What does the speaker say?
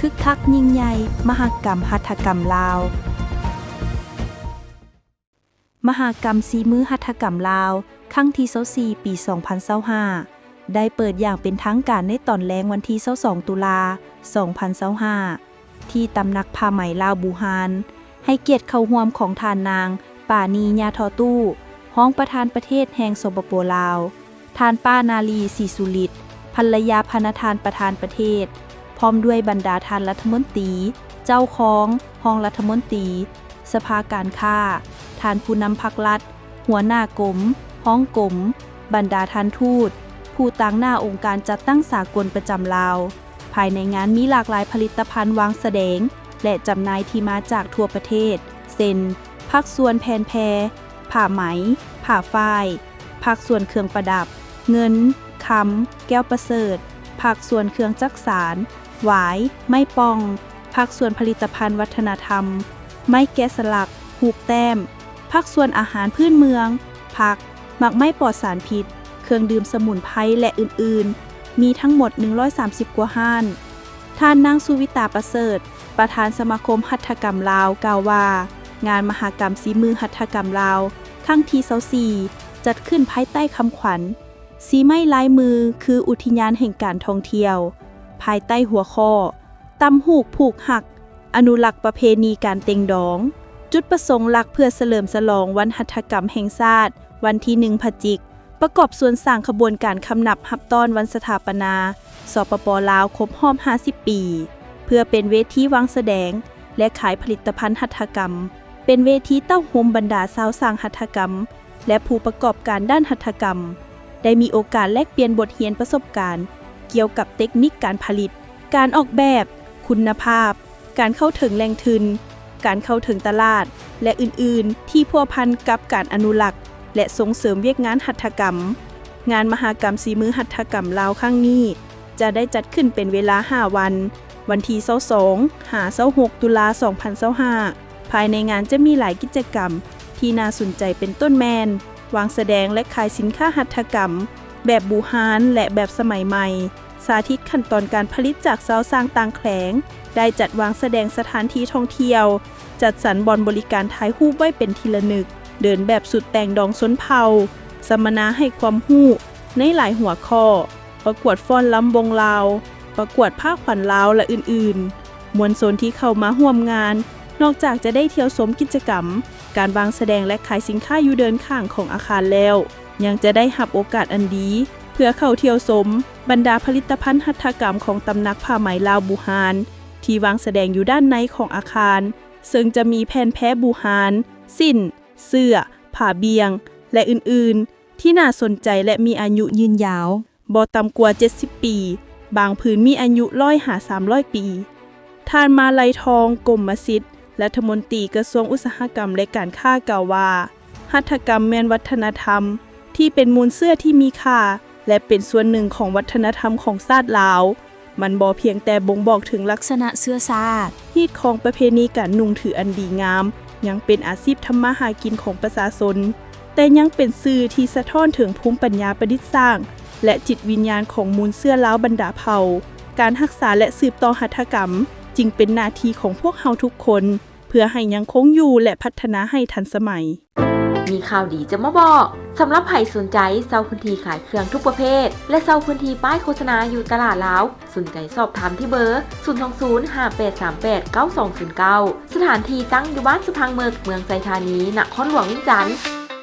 ຄຶກຄັກຍິ່ງໃຫຍ່ ມະຫະກຳຫັດຖະກຳລາວ. ມະຫະກຳສີມືຫັດຖະກຳລາວ ຄັ້ງທີຊາວສີ່ ປີສອງພັນຊາວຫ້າ ໄດ້ເປີດຢ່າງເປັນທາງການໃນຕອນແລງວັນທີຊາວສອງ ຕຸລາ ສອງພັນຊາວຫ້າ ທີ່ຕຳໜັກຜ້າໄໝລາວບູຮານ, ໃຫ້ກຽດເຂົ້າຮ່ວມຂອງທ່ານນາງ ປານີ ຍາທໍ່ຕູ້ ຮອງປະທານປະເທດແຫ່ງ ສປປ ລາວ, ທ່ານປ້າ ນາລີ ສີສຸລິດ ພັນລະຍາພະນະທ່ານປະທານປະເທດ, ພ້ອມດ້ວຍບັນດາທ່ານລັດຖະມົນຕີ, ເຈົ້າຄອງ, ຮອງລັດຖະມົນຕີ, ສະພາການຄ້າ, ທ່ານຜູ້ນຳພັກລັດ, ຫົວໜ້າກົມ, ຮອງກົມ, ບັນດາທ່ານທູດ, ຜູ້ຕາງໜ້າອົງການຈັດຕັ້ງສາກົນປະຈຳລາວ. ພາຍໃນງານມີຫຼາກຫຼາຍຜະລິດຕະພັນວາງສະແດງ ແລະ ຈຳໜ່າຍທີ່ມາຈາກທົ່ວປະເທດ ເຊັ່ນ ພາກສ່ວນແຜ່ນແພ, ຜ້າໄໝ, ຜ້າຝ້າຍ, ພາກສ່ວນເຄື່ອງປະດັບ, ເງິນ, ຄຳ, ແກ້ວປະເສີດ, ພາກສ່ວນເຄື່ອງຈັກສານ, ຫວາຍ, ໄມ້ປ່ອງ, ພາກສ່ວນຜະລິດຕະພັນວັດທະນະທຳ, ໄມ້ແກະສະຫຼັກ, ຮູບແຕ້ມ, ພາກສ່ວນອາຫານພື້ນເມືອງ, ຜັກ, ໝາກໄມ້ປອດສານພິດ, ເຄື່ອງດື່ມສະໝຸນໄພ ແລະ ອື່ນໆ, ມີທັງໝົດໜຶ່ງຮ້ອຍສາມສິບກວ່າຮ້ານ. ທ່ານນາງ ສຸວິຕາ ປະເສີດ ປະທານສະມາຄົມຫັດຖະກຳລາວ ກ່າວວ່າ ງານມະຫະກຳສີມືຫັດຖະກຳລາວ ຄັ້ງທີຊາວສີ່ ຈັດຂຶ້ນພາຍໃຕ້ຄຳຂວັນ ສີໄມ້ລາຍມືຄືອຸທິຍານແຫ່ງການທ່ອງທ່ຽວ, ພາຍໃຕ້ຫົວຂໍ້ ຕ່ຳຫູກຜູກຮັກ ອະນຸລັກປະເພນີການເຕັງດອງ. ຈຸດປະສົງຫຼັກເພື່ອສະເຫຼີມສະຫຼອງວັນຫັດຖະກຳແຫ່ງຊາດ ວັນທີໜຶ່ງ ພະຈິກ, ປະກອບສ່ວນສ້າງຂະບວນການຄຳນັບຮັບຕ້ອນວັນສະຖາປະນາ ສປປ ລາວ ຄົບຮອບຫ້າສິບປີ, ເພື່ອເປັນເວທີວາງສະແດງ ແລະ ຂາຍຜະລິດຕະພັນຫັດຖະກຳ, ເປັນເວທີເຕົ້າໂຮມບັນດາຊາວຊ່າງຫັດຖະກຳ ແລະ ຜູ້ປະກອບການດ້ານຫັດຖະກຳ ໄດ້ມີໂອກາດແລກປ່ຽນບົດຮຽນປະສົບການກ່ຽວກັບເຕັກນິກການຜະລິດ, ການອອກແບບ, ຄຸນນະພາບ, ການເຂົ້າເຖິງແຫຼ່ງທຶນ, ການເຂົ້າເຖິງຕະຫຼາດ ແລະ ອື່ນໆ ທີ່ພົວພັນກັບການອະນຸລັກ ແລະ ສົ່ງເສີມວຽກງານຫັດຖະກຳ. ງານມະຫະກຳສີມືຫັດຖະກຳລາວຄັ້ງນີ້ ຈະໄດ້ຈັດຂຶ້ນເປັນເວລາຫ້າວັນ, ວັນທີຊາວສອງ ຫາ ຊາວຫົກ ຕຸລາ ສອງພັນຊາວຫ້າ. ພາຍໃນງານຈະມີຫຼາຍກິດຈະກຳທີ່ໜ້າສົນໃຈ ເປັນຕົ້ນແມ່ນ ວາງສະແດງ ແລະ ຂາຍສິນຄ້າຫັດຖະກຳແບບບູຮານ ແລະ ແບບສະໄໝໃໝ່, ສາທິດຂັ້ນຕອນການຜະລິດຈາກຊາວຊ່າງຕ່າງແຂວງ, ໄດ້ຈັດວາງສະແດງສະຖານທີ່ທ່ອງທ່ຽວ, ຈັດສັນບ່ອນບໍລິການຖ່າຍຮູບໄວ້ເປັນທີ່ລະນຶກ, ເດີນແບບຊຸດແຕ່ງດອງຊົນເຜົ່າ, ສຳມະນາໃຫ້ຄວາມຮູ້ໃນຫຼາຍຫົວຂໍ້, ປະກວດຟ້ອນລຳວົງລາວ, ປະກວດພາຂວັນລາວ ແລະ ອື່ນໆ. ມວນຊົນທີ່ເຂົ້າມາຮ່ວມງານ ນອກຈາກຈະໄດ້ທ່ຽວຊົມກິດຈະກຳການວາງສະແດງ ແລະ ຂາຍສິນຄ້າຢູ່ເດີ່ນຂ້າງຂອງອາຄານແລ້ວ, ຍັງຈະໄດ້ຮັບໂອກາດອັນດີ ເພື່ອເຂົ້າທ່ຽວຊົມບັນດາຜະລິດຕະພັນຫັດຖະກຳຂອງຕຳໜັກຜ້າໄໝລາວບູຮານ ທີ່ວາງສະແດງຢູ່ດ້ານໃນຂອງອາຄານ, ເຊິ່ງຈະມີແຜ່ນແພບູຮານ, ສິ້ນ, ເສື້ອ, ຜ້າບ່ຽງ ແລະ ອື່ນໆ ທີ່ໜ້າສົນໃຈ ແລະ ມີອາຍຸຍືນຍາວ ບໍ່ຕ່ຳກວ່າເຈັດສິບປີ, ບາງຜືນມີອາຍຸຮ້ອຍຫາສາມຮ້ອຍປີ. ທ່ານ ມາໄລທອງ ກົມມະສິດ ລັດຖະມົນຕີກະຊວງອຸດສາຫະກຳ ແລະ ການຄ້າ ກ່າວວ່າ ຫັດຖະກຳແມ່ນວັດທະນະທຳທີ່ເປັນມູນເຊື້ອທີ່ມີຄ່າ ແລະ ເປັນສ່ວນໜຶ່ງຂອງວັດທະນະທຳຂອງຊາດລາວ. ມັນບໍ່ພຽງແຕ່ບົ່ງບອກເຖິງລັກສະນະເຊື້ອຊາດ, ຮີດຄອງປະເພນີການນຸ່ງຖືອັນດີງາມ, ຍັງເປັນອາຊີບທຳມາຫາກິນຂອງປະຊາຊົນ, ແຕ່ຍັງເປັນສື່ທີ່ສະທ້ອນເຖິງພູມປັນຍາປະດິດສ້າງ ແລະ ຈິດວິນຍານຂອງມູນເຊື້ອລາວບັນດາເຜົ່າ. ການຮັກສາ ແລະ ສືບຕໍ່ຫັດຖະກຳຈຶ່ງເປັນໜ້າທີ່ຂອງພວກເຮົາທຸກຄົນ ເພື່ອໃຫ້ຍັງຄົງຢູ່ ແລະ ພັດທະນາໃຫ້ທັນສະໄໝ. ມີຂ່າວດີຈະມາບອກ. ສຳລັບໃຜສົນໃຈເຊົ່າພື້ນທີ່ຂາຍເຄື່ອງທຸກປະເພດ ແລະ ເຊົ່າພື້ນທີ່ປ້າຍໂຄສະນາຢູ່ຕະຫຼາດລາວ, ສົນໃຈສອບຖາມທີ່ເບີ ສູນສອງສູນ ຫ້າແປດສາມແປດ ເກົ້າສອງສູນເກົ້າ. ສະຖານທີ່ຕັ້ງຢູ່ບ້ານສະພັງເມິກ, ເມືອງໄຊທານີ, ນະຄອນຫຼວງວຽງຈັນ.